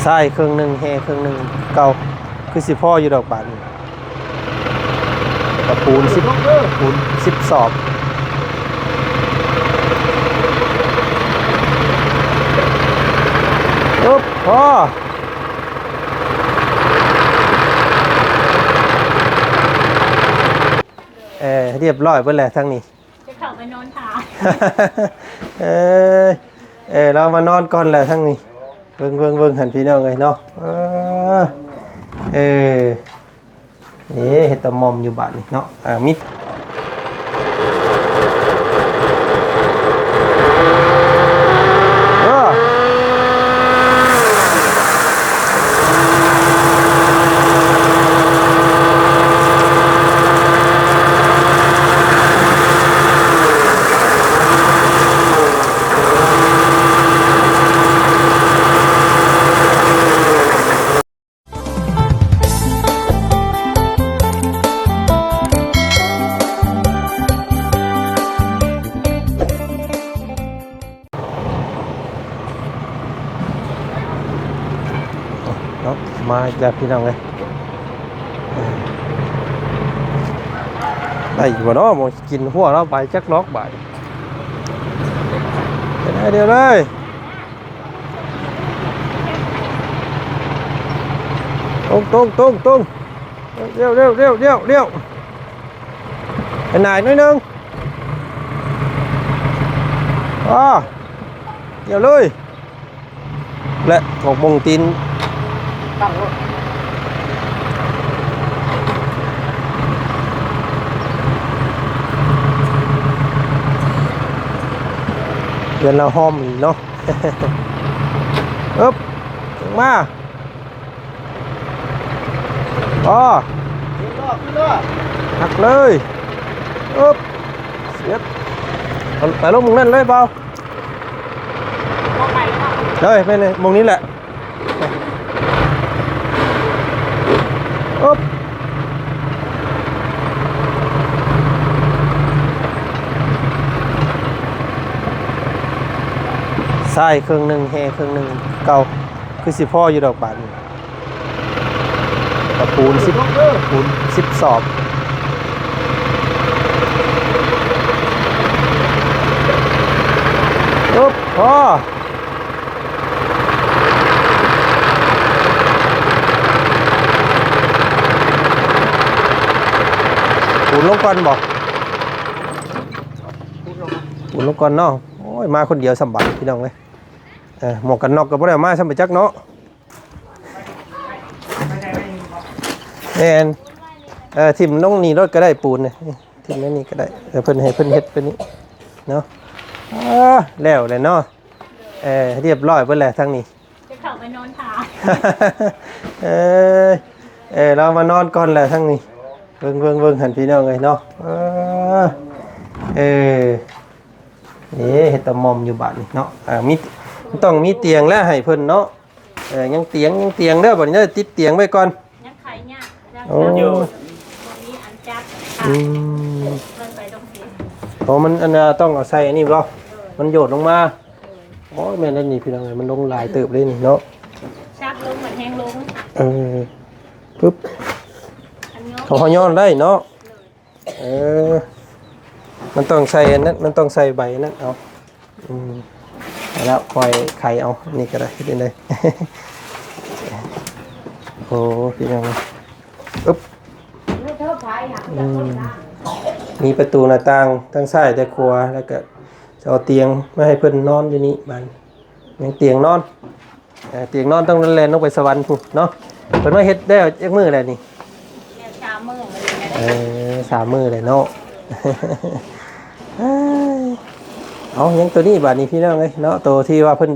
ຊາຍເຄິ່ງໜຶ່ງ ແຮ່ເຄິ່ງໜຶ່ງ ເກົ່າ ຄືຊິພໍຢູ່ດອກບາດນີ້ ກະປູນສິບ ປູນສິບສອບ. ອຶບ ພໍ ເອີ ຮຽບຮ້ອຍເບິດແລ້ວທາງນີ້. ຈະເຂົ້າໄປນອນຖ້າ ເອີ ເອີ ລາວມານອນກ່ອນແລ້ວທາງນີ້. ເບິ່ງ ເບິ່ງ ເບິ່ງຫັ້ນພີ່ນ້ອງເອີຍເນາະ. ເອີ ເອີ ເອີ ເຮັດຕະໝ່ອມຢູ່ບາດນີ້ເນາະ. ເອີ ມີ ເອີ. ເນາະ ມາອີກແລ້ວພີ່ນ້ອງເອີຍ. ໄດ້ຢູ່ບໍ່ເນາະ? ບໍ່ກິນຫົວເນາະ ໄປຈັກດອກບາດ. ໄປໄດ້ດຽວເລີຍ. ຕົງ ຕົງ ຕົງ ຕົງ. ລ້ຽວ ລ້ຽວ ລ້ຽວ ລ້ຽວ ລ້ຽວ. ໄປໜ້າໜ້ອຍໜຶ່ງ. ອ້າ ລ້ຽວເລີຍ. ແລະ ຖອກບົງຕີນ ຕັ້ງລົດ ເຮືອນລາວຫ້ອມເນາະ. ອຶບ ລົງມາ. ອໍ ຂຶ້ນເລີຍ ຂຶ້ນເລີຍ ຫັກເລີຍ. ອຶບ ສຽດ ໄປລົງໝ່ອງນັ້ນເລີຍເບົາ. ບໍ່ໄປແລ້ວເນາະ ເອີຍ ແມ່ນເລີຍ ໝ່ອງນີ້ແຫຼະ. ອຶບ ຊາຍເຄິ່ງໜຶ່ງ ແຮ່ເຄິ່ງໜຶ່ງ ເກົ່າ ຄືຊິພໍຢູ່ດອກບາດນີ້. ກະປູນສິບ ປູນສິບສອບ. ອຶບ ພໍ ປູນລົງກ່ອນບໍ? ປູນລົງກ່ອນເນາະ. ໂອ້ຍ ມາຄົນດຽວສ່ຳບາດ ພີ່ນ້ອງເອີຍ. ເອີ ໝວກກັນນັອກກະບໍ່ໄດ້ເອົາມາສ່ຳໄປຈັກເນາະ. ແມ່ນ ເອີ ຖິ້ມລົງນີ້ໂລດກະໄດ້ ປູນນີ້ ຖິ້ມໃນນີ້ກະໄດ້. ເອີ ເພິ່ນໃຫ້ເພິ່ນເຮັດໄປນີ້ເນາະ. ອາ ແລ້ວແຫຼະເນາະ. ເອີ ຮຽບຮ້ອຍເບິດແລ້ວທາງນີ້. ຈະເຂົ້າໄປນອນຖ້າ ເອີ ເອີ ລາວມານອນກ່ອນແລ້ວທາງນີ້. ເບິ່ງ ເບິ່ງ ເບິ່ງຫັ້ນ ພີ່ນ້ອງເອີຍເນາະ. ເອີ ເອີ ເອີ ເຮັດຕະໝ່ອມຢູ່ບາດນີ້ເນາະ. ເອີ ມີ ຕ້ອງມີຕຽງແລ້ວໃຫ້ເພິ່ນເນາະ. ເອີ ຍັງຕຽງ ຍັງຕຽງເດີ ບາດນີ້ເດີ ຕິດຕຽງໄວ້ກ່ອນ. ຍັງໄຂຍາກ ໂອ້ ບໍ່ມີອັນຈັບ. ອືມ ເພິ່ນໄປໂຮງຮຽນ. ໂອ້ ມັນອັນນ່າ ຕ້ອງເອົາໃສ່ອັນນີ້ບໍ່? ເອີ ມັນໂຍດລົງມາ. ໂອ້ຍ ແມ່ນແລ້ວນີ້ພີ່ນ້ອງເອີຍ ມັນລົງຫຼາຍເຕີບເລີຍນີ້ເນາະ. ຊັກລົງມັນແຮງລົງ. ເອີ ປຶບ ເຮົາຍ້ອນໄດ້ເນາະ. ເອີ ມັນຕ້ອງໃສ່ອັນນັ້ນ ມັນຕ້ອງໃສ່ໃບອັນນັ້ນເອົາ. ອືມ ແລ້ວຄ່ອຍໄຂເອົາ ນີ້ກະໄດ້ ເຮັດຈັ່ງໃດ? ໂອ້ ພີ່ນ້ອງ ອຶບ ອືມ ມີປະຕູໜ້າຕ່າງທັງຊ້າຍແຕ່ຂວາ ແລ້ວກະຈະເອົາຕຽງມາໃຫ້ເພິ່ນນອນຢູ່ນີ້. ບາດນີ້ຍັງຕຽງນອນ. ເອີ ຕຽງນອນຕ້ອງແລ່ນລົງໄປສະຫວັນພຸ້ນເນາະ. ເພິ່ນມາເຮັດໄດ້ຈັກມື້ແລ້ວນີ້? ໄດ້ສາມມື້ແລ້ວ. ເອີ ສາມມື້ແລ້ວເນາະ. ເອົາ ຍັງໂຕນີ້ບາດນີ້ ພີ່ນ້ອງເອີຍເນາະ. ໂຕທີ່ວ່າເພິ່ນ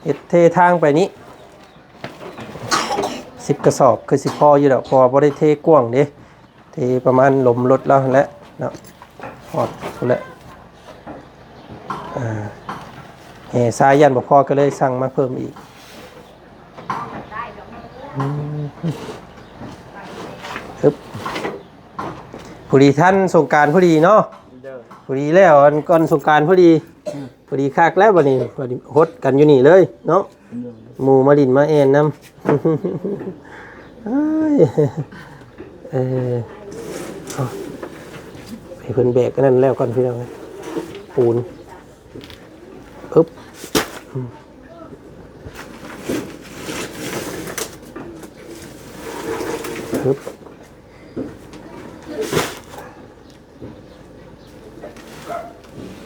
ເຮັດເທທາງໄປນີ້ ສິບກະສອບ ຄືຊິພໍຢູ່ດອກ ເພາະວ່າບໍ່ໄດ້ເທກວ້າງເດ້. ທີ່ປະມານລົມລົດລາວຫັ້ນແຫຼະເນາະ ຮອດພຸ້ນແຫຼະ. ເອີ ແຮ່ຊາຍຢ້ານບໍ່ພໍ ກະເລີຍສັ່ງມາເພີ່ມອີກ. ອືມ ອຶບ ພໍດີທັນສົງການພໍດີເນາະ. ໂດຍ ພໍດີແລ້ວ ອັນກ່ອນສົງການພໍດີ. ອືມ ພໍດີຄັກແລ້ວບັດນີ້ ບັດນີ້ຫົດກັນຢູ່ນີ້ເລີຍເນາະ ໂດຍ ໝູ່ມາຫຼິ້ນມາແອ່ນນຳ ເອີຍ ເອີ ເອົາ ໃຫ້ເພິ່ນແບກອັນນັ້ນແລ້ວກ່ອນພີ່ນ້ອງເອີຍ ປູນ ອຶບ ອືມ ອຶບ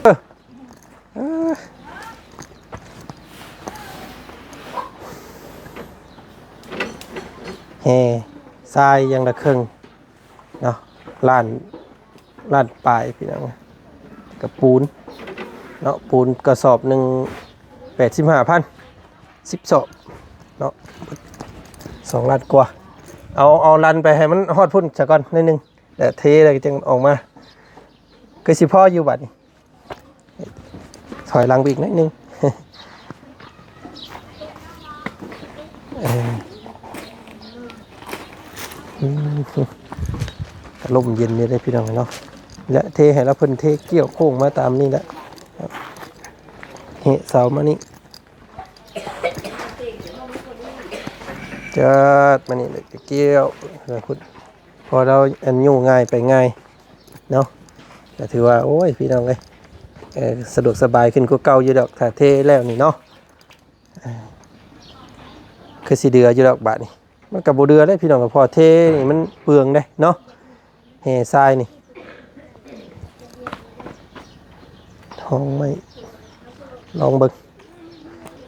ເອີ ເອີ ແຮ່ຊາຍຢ່າງລະເຄິ່ງເນາະ ລ້ານ ລ້ານປາຍພີ່ນ້ອງ ກະປູນເນາະ ປູນກະສອບໜຶ່ງ ແປດສິບຫ້າພັນ ສິບສອບເນາະ ສອງລ້ານກວ່າ ເອົາ ເອົາລັນໄປໃຫ້ມັນຮອດພຸ້ນສາກ່ອນໜ້ອຍໜຶ່ງ ແລ້ວເທແລ້ວຈຶ່ງອອກມາ ຄືຊິພໍຢູ່ບັດນີ້ ຖອຍຫຼັງໄປອີກໜ້ອຍໜຶ່ງ ເອີ ອືມ ລົມເຢັນຢູ່ເດ້ພີ່ນ້ອງເນາະ ແລະເທໃຫ້ລະເພິ່ນເທກ້ຽວໂຄ້ງມາຕາມນີ້ແຫຼະ ເຫະເສົາມານີ້ ຈັດມານີ້ ແລ້ວກໍກ້ຽວ ແລ້ວພຸ້ນ ພໍລາວອັນຢູ່ງ່າຍໄປງ່າຍເນາະ ກໍຖືວ່າ ໂອ້ຍ ພີ່ນ້ອງເອີຍ ເອີ ສະດວກສະບາຍຂຶ້ນກວ່າເກົ່າຢູ່ດອກ ຖ້າເທແລ້ວນີ້ເນາະ ເອີ ຄືຊິເດືອຢູ່ດອກບາດນີ້ ມັນກໍບໍ່ເດືອເດ້ພີ່ນ້ອງ ກໍເພາະເທນີ້ມັນເປືອງເດ້ເນາະ ແຮ່ຊາຍນີ້ ຫ້ອງໄມ້ ລອງເບິ່ງ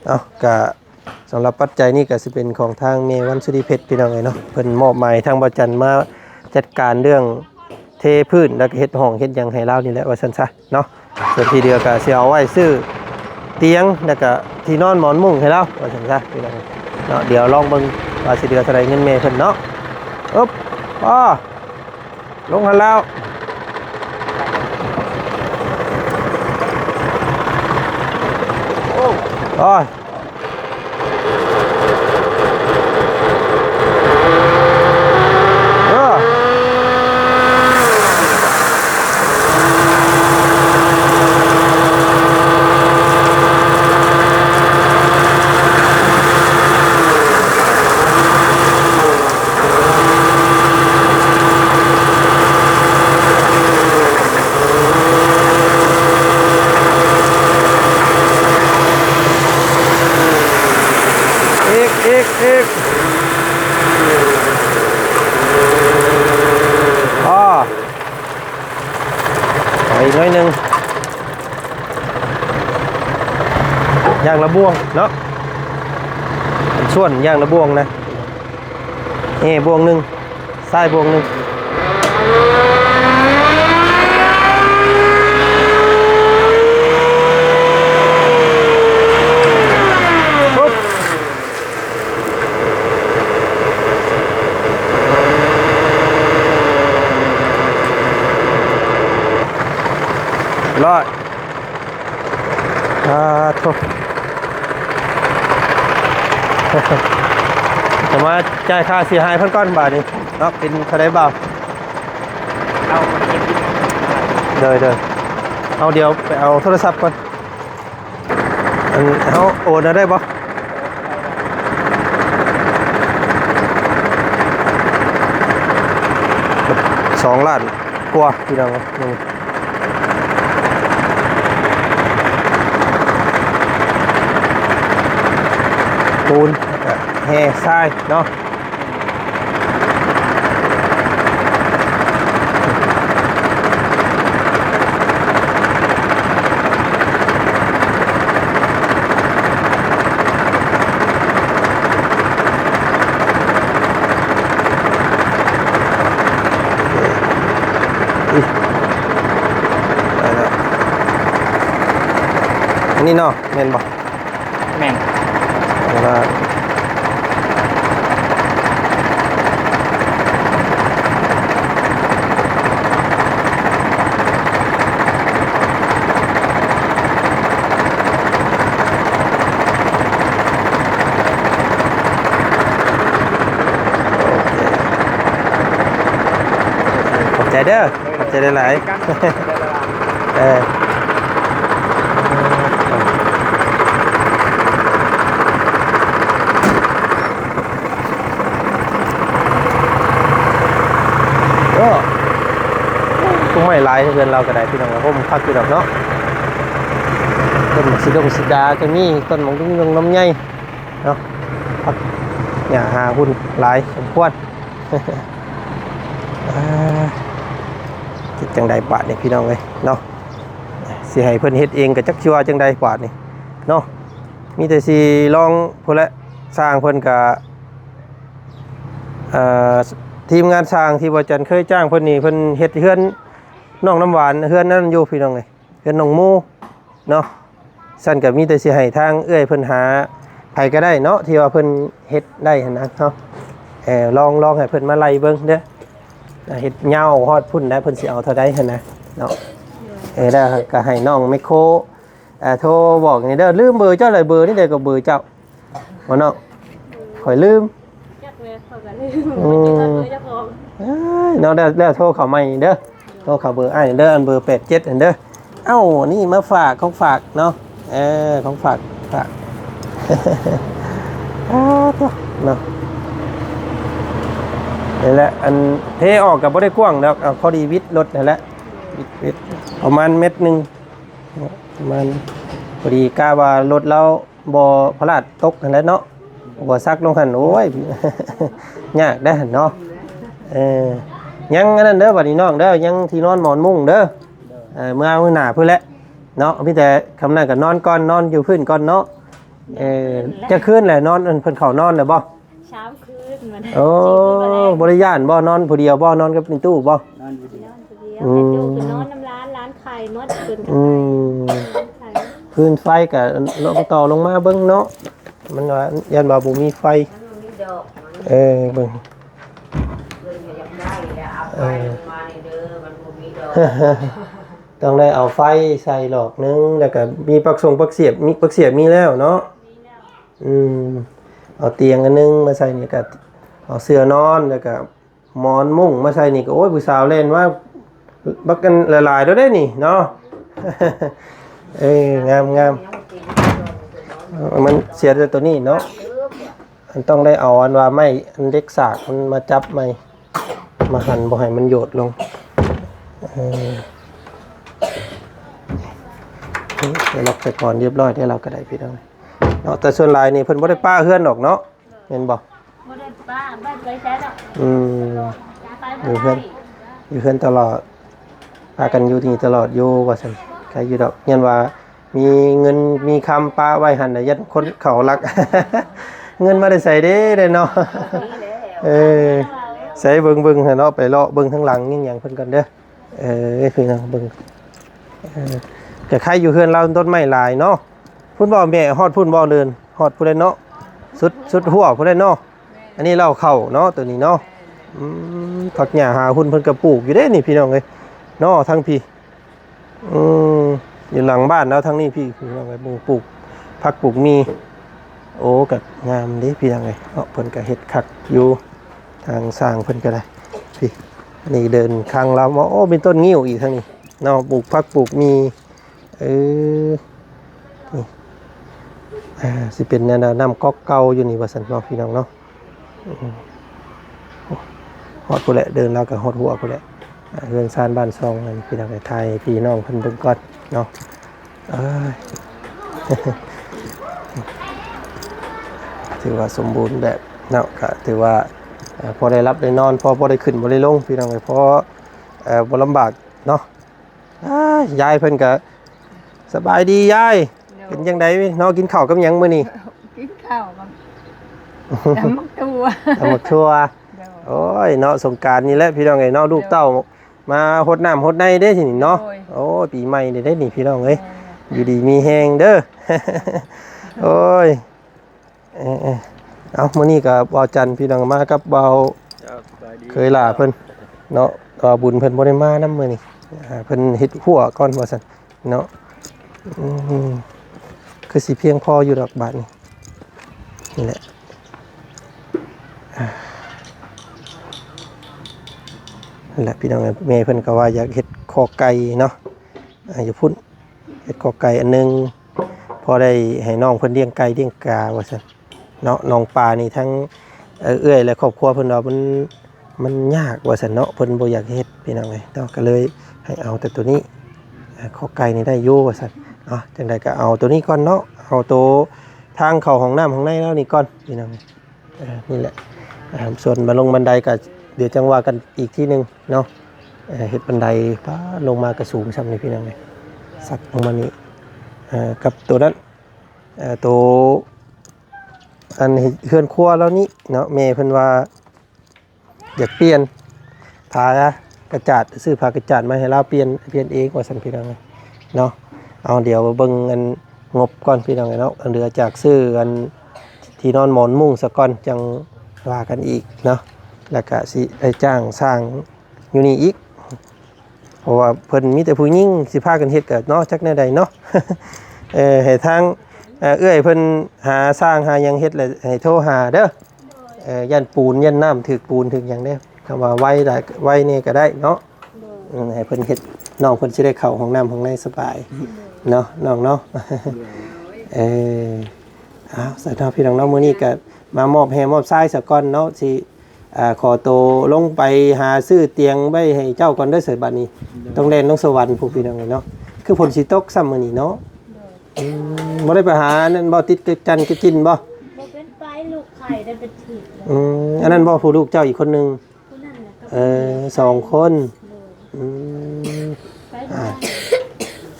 ເອົາ ກະສຳລັບປັດໄຈນີ້ກະຊິເປັນຂອງທາງແມ່ວັນສຸລິເພັດ ພີ່ນ້ອງເອີຍເນາະ ເພິ່ນມອບໝາຍທາງບ່າວຈັນມາຈັດການເລື່ອງເທພື້ນ ແລ້ວກະເຮັດຫ້ອງເຮັດຫຍັງໃຫ້ລາວນີ້ແຫຼະ ວ່າຊັ້ນຊະເນາະ ສ່ວນທີ່ເຫຼືອກະຊິເອົາໄວ້ຊື້ຕຽງ ແລ້ວກະທີ່ນອນໝອນມຸ້ງໃຫ້ລາວ ວ່າຊັ້ນຊະ ພີ່ນ້ອງເນາະ ດຽວລອງເບິ່ງວ່າຊິເຫຼືອເທົ່າໃດເງິນແມ່ເພິ່ນເນາະ ອຶບ ອໍ ລົງຫັ້ນແລ້ວ ໂອ້ຍ ເອີ. ອີກ ອີກ ອີກ ພໍ ໄປອີກໜ້ອຍໜຶ່ງ ຢ່າງລະບ່ວງເນາະ ສ່ວນຢ່າງລະບ່ວງນະ ເອ ບ່ວງໜຶ່ງ ຊ້າຍບ່ວງໜຶ່ງ ຮ້ອຍ ອາໂທ້ ຈະມາຈ່າຍຄ່າເສຍຫາຍເພິ່ນກ່ອນບາດນີ້ເນາະ ເປັນເທົ່າໃດບ່າວ? ເອົາ ໂດຍ ໂດຍ ເອົາ ດຽວໄປເອົາໂທລະສັບກ່ອນ. ອັນ ເຮົາໂອນເອົາໄດ້ບໍ່? ສອງລ້ານກວ່າ ພີ່ນ້ອງເອີຍ ປູນ ແລ້ວກະແຮ່ຊາຍເນາະ. ໄປແລ້ວ ອັນນີ້ເນາະ ແມ່ນບໍ່? ແມ່ນ ເວລາ ໂອເຄ ຂອບໃຈເດີ ຂອບໃຈຫຼາຍໆ ເອີ. າຍເຮືອນລາວກໍໄດ້ພີ່ນ້ອງ ຮົ່ມຄັກຢູ່ດອກເນາະ. ຕົ້ນໝາກສີດົງສີດາກໍມີ ຕົ້ນໝາກດຸງດົງນຳໃຫຍ່ເນາະ ຜັກຫຍ້າຫາຮຸ່ນຫຼາຍສົມຄວນ. ອ່າ ເຮັດຈັ່ງໃດບາດນີ້ພີ່ນ້ອງເອີຍເນາະ ຊິໃຫ້ເພິ່ນເຮັດເອງກໍຈັກຊິວ່າຈັ່ງໃດບາດນີ້ເນາະ. ມີແຕ່ຊິລອງພຸ້ນແຫຼະ ຊ່າງເພິ່ນກະ ເອີ ທີມງານຊ່າງທີ່ບໍ່ຈັນເຄີຍຈ້າງເພິ່ນນີ້ ເພິ່ນເຮັດເຮືອນນ້ອງນ້ຳຫວານ ເຮືອນນັ້ນຢູ່ພີ່ນ້ອງເອີຍ ເຮືອນນ້ອງໂມເນາະ. ຊັ້ນກໍມີແຕ່ຊິໃຫ້ທາງເອື້ອຍເພິ່ນຫາໃຜກໍໄດ້ເນາະ ທີ່ວ່າເພິ່ນເຮັດໄດ້ຫັ້ນນະເນາະ. ເອີ ລອງ ລອງໃຫ້ເພິ່ນມາໄລ່ເບິ່ງເດີ ເຮັດຍາວຮອດພຸ້ນນະ ເພິ່ນຊິເອົາເທົ່າໃດຫັ້ນນະເນາະ. ເອີ ແລ້ວກໍໃຫ້ນ້ອງແມັກໂຄ ອ່າ ໂທບອກນີ້ເດີ ລືມເບີເຈົ້າແຫຼະ ເບີນີ້ແຫຼະກໍເບີເຈົ້າບໍ່ເນາະ ຂ້ອຍລືມ ຈັກແມ່ນ ຂ້ອຍກໍລືມ ອືມ ເບີເຈົ້າຂອງ ເອີຍ ເນາະ ແລ້ວ ແລ້ວໂທເຂົ້າໃໝ່ເດີ ໂທເຂົ້າເບີອ້າຍເດີ ອັນເບີແປດເຈັດຫັ້ນເດີ. ເອົ້າ ນີ້ມາຝາກ ຂອງຝາກເນາະ ເອີ ຂອງຝາກ ຝາກ ອ້າ ໂທ້ ເນາະ ນີ້ແຫຼະ ອັນເທອອກກໍບໍ່ໄດ້ກວ້າງດອກ ເອົາພໍດີວິດລົດຫັ້ນແຫຼະ ວິດ ວິດປະມານແມັດໜຶ່ງ ປະມານພໍດີ ກະວ່າລົດລາວບໍ່ພະລາດຕົກຫັ້ນແຫຼະເນາະ ບໍ່ສັກລົງຫັ້ນ ໂອ້ຍ ຍາກເດ້ຫັ້ນເນາະ. ເອີ ຍັງອັນນັ້ນເດີ ບັດນີ້ນ້ອງເດີ ຍັງທີ່ນອນໝອນມຸ້ງເດີ ເອີ ເມື່ອມື້ໜ້າພຸ້ນແຫຼະເນາະ. ມີແຕ່ຄຳນັ້ນກໍນອນກ່ອນ ນອນຢູ່ພື້ນກ່ອນເນາະ. ເອີ ຈັກຄືນແຫຼະ ນອນ ເພິ່ນເຂົ້ານອນແລ້ວບໍ່? ສາມຄືນມັນ ໂອ້ ສີ່ຄືນແລ້ວ ບໍ່ໄດ້ຢ້ານບໍ່? ນອນຜູ້ດຽວບໍ່? ນອນກັບແມ່ຕູ້ບໍ່? ນອນຜູ້ດຽວ ນອນຜູ້ດຽວ ອືມ ແມ່ຕູ້ກໍນອນນຳຫຼານ ຫຼານໄຂ້ໝົດ ເພິ່ນກໍ ອືມ ໄຂ້ ຟືນໄຟກໍລອງຕໍ່ລົງມາເບິ່ງເນາະ ມັນວ່າຢ້ານວ່າບໍ່ມີໄຟ ມັນບໍ່ມີດອກ ເອີ ເບິ່ງ ເພິ່ນກໍຢາກໄດ້ແລ້ວ ເອົາໄຟ ເອີ ລົງມານີ້ເດີ ມັນບໍ່ມີດອກ ຕ້ອງໄດ້ເອົາໄຟໃສ່ຫຼອກໜຶ່ງ ແລ້ວກໍມີປັກສົງປັກສຽບ ມີປັກສຽບມີແລ້ວເນາະ ມີແລ້ວ ອືມ ເອົາຕຽງອັນໜຶ່ງມາໃສ່ນີ້ ແລ້ວກໍເອົາເສື່ອນອນ ແລ້ວກໍໝອນມຸ້ງມາໃສ່ນີ້ ກໍ ໂອ້ຍ ຜູ້ສາວແລ່ນມາບັກອັນຫຼາຍໆໂດດເດ້ນີ້ເນາະ. ເອີ ງາມໆ ມັນເສຍແຕ່ໂຕນີ້ເນາະ ມັນຕ້ອງໄດ້ເອົາອັນວ່າໄມ້ ອັນເຫຼັກສາກມັນມາຈັບໃໝ່ ມາຫັນບໍ່ໃຫ້ມັນໂຍດລົງ. ເອີ ໄດ້ລັອກໃສ່ກ່ອນຮຽບຮ້ອຍໄດ້ ລາວກໍໄດ້ພີ່ນ້ອງເນາະ. ແຕ່ສ່ວນຫຼາຍນີ້ເພິ່ນບໍ່ໄດ້ປະເຮືອນດອກເນາະ ແມ່ນບໍ່? ບໍ່ໄດ້ປະ ບໍ່ໄດ້ໄປໃສດອກ ອືມ ໄປບໍ່ໄດ້ ຢູ່ເຮືອນ ຢູ່ເຮືອນຕະຫຼອດ ພາກັນຢູ່ນີ້ຕະຫຼອດຢູ່ວ່າຊັ້ນ ໃຄຢູ່ດອກ. ຍ້ອນວ່າມີເງິນມີຄຳປະໄວ້ຫັ້ນນະ ຢ້ານຄົນເຂົາລັກ ເງິນມາແຕ່ໃສເດ້ເນາະ. ເອີ ໃສເບິ່ງໆຫັ້ນເນາະ ໄປເລາະເບິ່ງທາງຫຼັງຫຍັງເພິ່ນກ່ອນເດີ. ເອີ ພີ່ນ້ອງເບິ່ງ ເອີ ກໍໃຄຢູ່ເຮືອນລາວຕົ້ນໄມ້ຫຼາຍເນາະ. ພຸ້ນບໍ່ແມ່ ຮອດພຸ້ນບໍ່ເດີ່ນ ຮອດພຸ້ນແຫຼະເນາະ ສຸດ ສຸດຮົ້ວພຸ້ນແຫຼະເນາະ. ອັນນີ້ລາວເຂົ້າເນາະ ໂຕນີ້ເນາະ. ອືມ ຜັກຫຍ້າຫາຮຸ່ນເພິ່ນກໍປູກຢູ່ເດ້ນີ້ພີ່ນ້ອງເອີຍເນາະ ທາງພີ້. ອືມ ຢູ່ຫຼັງບ້ານລາວທາງນີ້ພີ້ ພີ່ນ້ອງເອີຍ ປູກຜັກປູກໝີ່. ໂອ້ ກໍງາມເດ້ພີ່ນ້ອງເອີຍເນາະ ເພິ່ນກໍເຮັດຄັກຢູ່ ທາງຊ່າງເພິ່ນກໍໄດ້. ພີ້ ອັນນີ້ເດີ່ນຄັງລາວ ໂອ້ ມີຕົ້ນງິ້ວອີກທາງນີ້ເນາະ ປູກຜັກປູກໝີ່. ເອີ ນີ້ ອ່າ ຊິເປັນແນວນ້ຳກອກເກົ່າຢູ່ນີ້ວ່າຊັ້ນເນາະ ພີ່ນ້ອງເນາະ. ອືມ ຮອດພຸ້ນແຫຼະ ເດີ່ນລາວກໍຮອດຮົ້ວພຸ້ນແຫຼະ. ອ່າ ເຮືອນຊານບ້ານຊ່ອງນັ້ນ ພີ່ນ້ອງ ໄປຖ່າຍໃຫ້ພີ່ນ້ອງເພິ່ນເບິ່ງກ່ອນເນາະ. ເອີຍ ຖືວ່າສົມບູນແບບເນາະ ກໍຖືວ່າ ເອີ ພໍໄດ້ຫຼັບໄດ້ນອນ ພໍ ພໍໄດ້ຂຶ້ນບໍ່ໄດ້ລົງ ພີ່ນ້ອງເອີຍ ພໍ ເອີ ບໍ່ລຳບາກເນາະ. ອ້າຍ ຍາຍເພິ່ນກໍ ສະບາຍດີຍາຍ. ໂດຍ ເປັນຈັ່ງໃດເນາະ ກິນເຂົ້າກັບຫຍັງມື້ນີ້? ກິນເຂົ້າກັບ ຕຳບັກຖົ່ວ ຕຳບັກຖົ່ວ. ໂດຍ ໂອ້ຍເນາະ ສົງການນີ້ແຫຼະ ພີ່ນ້ອງເອີຍເນາະ ລູກເຕົ້າ ໂດຍ ມາຫົດນ້ຳຫົດໃນເດ້ທີນີ້ເນາະ. ໂດຍ ໂອ້ຍ ປີໃໝ່ນີ້ເດ້ນີ້ ພີ່ນ້ອງເອີຍ. ໂດຍ ຢູ່ດີມີແຮງເດີ. ໂອ້ຍ ເອີໆ ເອົາ ມື້ນີ້ກໍບ່າວຈັນ ພີ່ນ້ອງ ມາກັບບ່າວ ເຈົ້າ ສະບາຍດີ ເຄີຍຫຼ້າເພິ່ນເນາະ ບ່າວບຸນເພິ່ນບໍ່ໄດ້ມານຳມື້ນີ້ ອ່າ ເພິ່ນເຮັດຮົ້ວກ່ອນວ່າຊັ້ນເນາະ. ອືມ ຄືຊິພຽງພໍຢູ່ດອກບາດນີ້ ນີ້ແຫຼະ ອ່າ ນັ້ນແຫຼະ ພີ່ນ້ອງເອີຍ ແມ່ເພິ່ນກໍວ່າຢາກເຮັດຄອກໄກ່ເນາະ ອ່າ ຢູ່ພຸ້ນ ເຮັດຄອກໄກ່ອັນໜຶ່ງ ພໍໄດ້ໃຫ້ນ້ອງເພິ່ນລ້ຽງໄກ່ລ້ຽງກາວ່າຊັ້ນເນາະ. ນ້ອງປານີ້ທັງ ເອີ ເອື້ອຍ ແລະ ຄອບຄົວເພິ່ນວ່າມັນ ມັນຍາກວ່າຊັ້ນເນາະ ເພິ່ນບໍ່ຢາກເຮັດ ພີ່ນ້ອງເອີຍເນາະ. ກໍເລີຍ ໃຫ້ເອົາແຕ່ໂຕນີ້ ເອີ ຂໍໄກ່ນີ້ໄດ້ຢູ່ວ່າຊັ້ນ. ເອົາ ຈັ່ງໃດກໍເອົາໂຕນີ້ກ່ອນເນາະ ເອົາໂຕທາງເຂົ້າຫ້ອງນ້ຳຫ້ອງໃນລາວນີ້ກ່ອນ ພີ່ນ້ອງ. ເອີ ນີ້ແຫຼະ ເອີ ສ່ວນບັນລົງບັນໄດກໍດຽວຈັ່ງວ່າກັນອີກທີໜຶ່ງເນາະ. ເອີ ເຮັດບັນໄດ ປາ ລົງມາກໍສູງຊ່ຳນີ້ ພີ່ນ້ອງເອີຍ. ສັກລົງມານີ້ ເອີ ກັບໂຕນັ້ນ ເອີ ໂຕ ອັນເຮືອນຄົວລາວນີ້ເນາະ ແມ່ເພິ່ນວ່າຢາກປ່ຽນຜ້າກະຈາດ ຊື້ຜ້າກະຈາດມາໃຫ້ລາວປ່ຽນ ປ່ຽນເອງວ່າຊັ້ນ ພີ່ນ້ອງເນາະ. ເອົາ ດຽວເບິ່ງອັນງົບກ່ອນ ພີ່ນ້ອງເນາະ ເຫຼືອຈາກຊື້ອັນທີ່ນອນໝອນມຸ້ງສາກ່ອນ ຈັ່ງວ່າກັນອີກເນາະ. ແລ້ວກະຊິໄດ້ຈ້າງຊ່າງຢູ່ນີ້ອີກ ເພາະວ່າເພິ່ນມີແຕ່ຜູ້ຍິງ ຊິພາກັນເຮັດກໍເນາະ ຈັກແນວໃດເນາະ. ເອີ ໃຫ້ທາງ ເອີ ເອື້ອຍເພິ່ນຫາຊ່າງຫາຫຍັງເຮັດແລ້ວໃຫ້ໂທຫາເດີ. ເອີ ຢ້ານປູນ ຢ້ານນ້ຳຖືກປູນຖືກຫຍັງເດ້. ຄຳວ່າໄວຫຼາຍ ໄວແດ່ກໍໄດ້ເນາະ. ໂດຍ ອືມ ໃຫ້ເພິ່ນເຮັດ ນ້ອງເພິ່ນຊິໄດ້ເຂົ້າຫ້ອງນ້ຳຫ້ອງໃນສະບາຍເນາະ ນ້ອງເນາະ. ເອີ ອ້າວ ສາທຸ ພີ່ນ້ອງເນາະ ມື້ນີ້ກໍມາມອບແຮ່ມອບຊາຍສາກ່ອນເນາະ ຊິ ອ່າ ຂໍໂຕລົງໄປຫາຊື້ຕຽງໄວ້ໃຫ້ເຈົ້າກ່ອນເດີ ໃສ່ບາດນີ້ ຕ້ອງແລ່ນລົງສະຫວັນພຸ້ນ ພີ່ນ້ອງເອີຍເນາະ. ຄືຝົນຊິຕົກຊ້ຳມື້ນີ້ເນາະ. ໂດຍ ອືມ ບໍ່ໄດ້ໄປຫານັ້ນບໍ່ ຕິດກັບຈັນກັບຈິນບໍ່? ບໍ່ເປັນໄປ ລູກໄຂ້ໄດ້ເປັນທິດແລ້ວ. ອືມ ອັນນັ້ນບໍ່ ຜູ້ລູກເຈົ້າອີກຄົນໜຶ່ງ? ຜູ້ນັ້ນນະ ເອີ ສອງຄົນ. ໂດຍ ອືມ ໄປ ອ່າ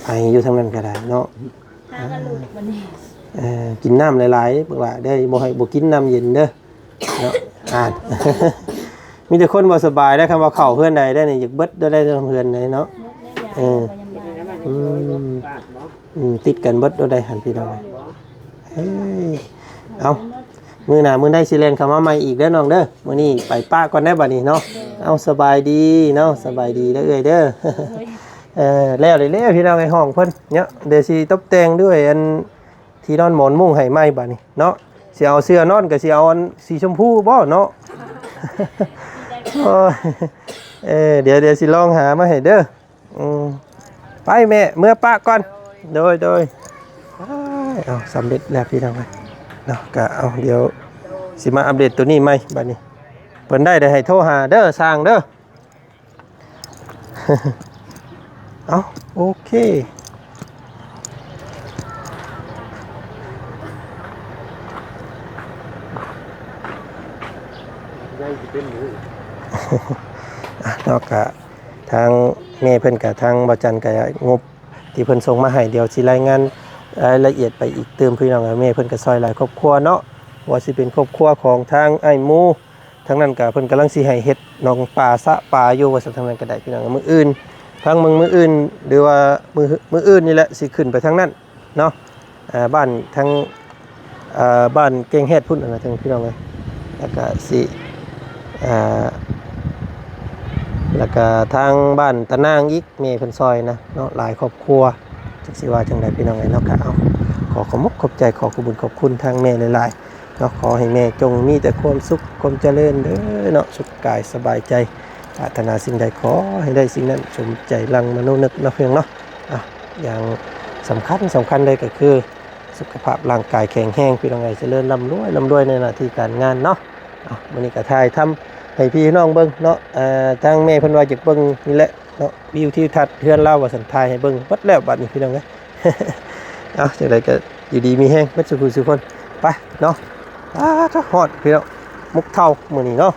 ໄປຢູ່ທາງນັ້ນກໍໄດ້ເນາະ. ຫາກັນລູກບັດນີ້ ເອີ ກິນນ້ຳຫຼາຍໆ ບັກຫຼ້າເດີ ບໍ່ໃຫ້ ບໍ່ກິນນ້ຳເຢັນເດີເນາະ. ອ່າ ມີແຕ່ຄົນບໍ່ສະບາຍໄດ໋ ຄຳວ່າເຂົ້າເຮືອນໃດໄດ້ນີ້ ຢາກເບິດໄດ້ ເຮືອນໃດເນາະ. ເອີ ອືມ ອືມ ຕິດກັນເບິດໂດໄດຫັ້ນ ພີ່ນ້ອງ. ເອີ ເອົ້າ ມື້ໜ້າມື້ໃດຊິແລ່ນເຂົ້າມາໃໝ່ອີກເດີນ້ອງເດີ. ມື້ນີ້ໄປປະກ່ອນໄດ໋ບັດນີ້ເນາະ. ເອົ້າ ສະບາຍດີເນາະ ສະບາຍດີເດີເອື້ອຍເດີ. ເອີ ແລ້ວເດ້ ພີ່ນ້ອງເອີຍ ຫ້ອງເພິ່ນເນາະ. ດຽວຊິຕົບແຕ່ງດ້ວຍອັນທີ່ນອນໝອນມຸ້ງໃຫ້ໃໝ່ບັດນີ້ເນາະ. ຊິເອົາເສື້ອນອນກໍຊິເອົາອັນສີຊົມພູບໍ່ເນາະ. ໂອ້ຍ ເອີ ດຽວ ດຽວຊິລອງຫາມາໃຫ້ເດີ. ອືມ ໄປແມ່ ເມືອປະກ່ອນ. ໂດຍ ໂດຍ ເອົາ ສຳເລັດແລ້ວ ພີ່ນ້ອງເອີຍເນາະ. ກະເອົາ ດຽວຊິມາອັບເດດໂຕນີ້ໃໝ່ບັດນີ້. ເພິ່ນໄດ້ ໄດ້ໃຫ້ໂທຫາເດີ ຊ່າງເດີ. ເອົາ ໂອເຄ ອ່ະ ເນາະ ກະທາງແມ່ເພິ່ນ ກະທາງບ່າວຈັນ ກະງົບທີ່ເພິ່ນສົ່ງມາໃຫ້ ດຽວຊິລາຍງານລາຍລະອຽດໄປອີກຕື່ມ ພີ່ນ້ອງເອີຍ. ແມ່ເພິ່ນກະຊ່ອຍຫຼາຍຄອບຄົວເນາະ ບໍ່ວ່າຊິເປັນຄອບຄົວຂອງທາງອ້າຍໝູ ທາງນັ້ນກະເພິ່ນກຳລັງຊິໃຫ້ເຮັດໜອງປາສະປາຢູ່ວ່າຊັ້ນ. ທາງນັ້ນກະໄດ້ ພີ່ນ້ອງ ມື້ອື່ນ ທາງເມືອງມື້ອື່ນ ຫຼືວ່າມື້ ມື້ອື່ນນີ້ແຫຼະ ຊິຂຶ້ນໄປທາງນັ້ນເນາະ. ອ່າ ບ້ານທາງ ອ່າ ບ້ານແກ້ງແຮດພຸ້ນນະ ທາງ ພີ່ນ້ອງເອີຍ. ແລ້ວກະຊິ ອ່າ ແລ້ວກະທາງບ້ານຕານາງອີກ ແມ່ເພິ່ນຊ່ອຍນະເນາະ ຫຼາຍຄອບຄົວ ຈັກຊິວ່າຈັ່ງໃດ ພີ່ນ້ອງເອີຍເນາະ. ກະເອົາ ຂໍຂອບອົກຂອບໃຈ ຂໍຂອບບຸນຂອບຄຸນທາງແມ່ຫຼາຍໆ ເນາະ. ຂໍໃຫ້ແມ່ຈົ່ງມີແຕ່ຄວາມສຸກຄວາມຈະເລີນເດີເນາະ ສຸກກາຍສະບາຍໃຈ ປາດຖະໜາສິ່ງໃດຂໍໃຫ້ໄດ້ສິ່ງນັ້ນ ສົມໃຈດັ່ງມະໂນນຶກເນາະ ພີ່ນ້ອງເນາະ. ອ່ະ ຢ່າງສຳຄັນ ສຳຄັນເລີຍກໍຄືສຸຂະພາບຮ່າງກາຍແຂງແຮງ ພີ່ນ້ອງເອີຍ ຈະເລີນລ່ຳລວຍ ລ່ຳລວຍໃນໜ້າທີ່ການງານເນາະ. ອ່ະ ມື້ນີ້ກໍຖ່າຍທຳໃຫ້ພີ່ນ້ອງເບິ່ງເນາະ. ອ່າ ທາງແມ່ເພິ່ນວ່າຢາກເບິ່ງນີ້ແຫຼະ ເນາະ ວິວທິວທັດເຮືອນລາວວ່າຊັ້ນ ຖ່າຍໃຫ້ເບິ່ງເບິດແລ້ວບັດນີ້ ພີ່ນ້ອງເອີຍ. ເອົາ ຈັ່ງໃດກໍຢູ່ດີມີແຮງເບິດສູ່ຜູ້ສູ່ຄົນ ໄປເນາະ. ອ່າ ຮອດ ພີ່ນ້ອງ ໝົກເທົາມື້ນີ້ເນາະ.